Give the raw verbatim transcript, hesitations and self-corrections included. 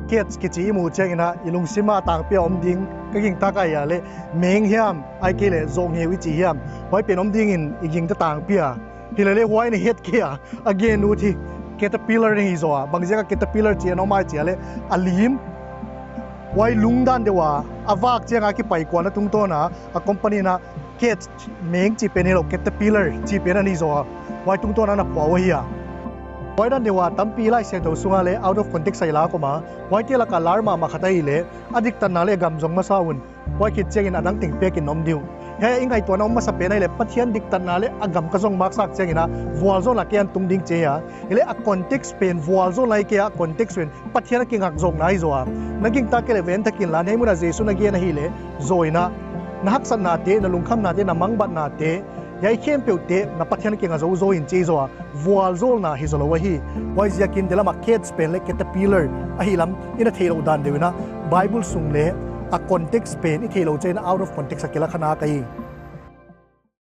Cats kichi i muh chiangin a, i lungsim a tangpi a om ding, ka gingta ka hia leh, meng hiam, ahihkeileh zoh ngeu i chi hiam, huai pen om dingin i gingta tangpi a. Hilele huai na het kei a, a gen ut hi, caterpillar na hi zaw a, bangziak a caterpillar chi a na om ahia chi leh, a lim, huai lungdan deuh a, a vak chiang a kipai kuan a tungtawn a, a company in a, cat meng chih pen hilou, caterpillar chih pen a nei zaw a, huai tungtawn a na phuah uh ahi a. Huai dan deuh a tampi Laisiangthou sung a leh out of context a i lak om a, huaite lak a lar mahmah khat ahihleh, a diktatna leh gam zong masa un, huai khit chiangin a dang teng pek in om ding uh. Hiai i ngaihtuahna om masa pen ahihleh Pathian diktatna leh a gam ka zong maksak chiangin a, vualzawlna kei a tung ding chi a. Hileh a context pen vualzawlna hi kei a, context pen Pathian a kingakzawkna ahi zaw a. Na gingta kei leh ven thak inla, hiai mun a Jesu'n a gen ahihleh, zaw in a, na haksatnate, na lungkhamnate, na mangbatnate, hiai khempeuhte na Pathian a kinga zou zaw in chi zaw a, vualzawlna hi zaw lou ahi. Huaiziakin delam a cats pen leh caterpillar ahi lam i na theihlouh dan deuh in a, Bible sung leh a context pen i theihlouh chiangin a out of context a kila kha nak ahi.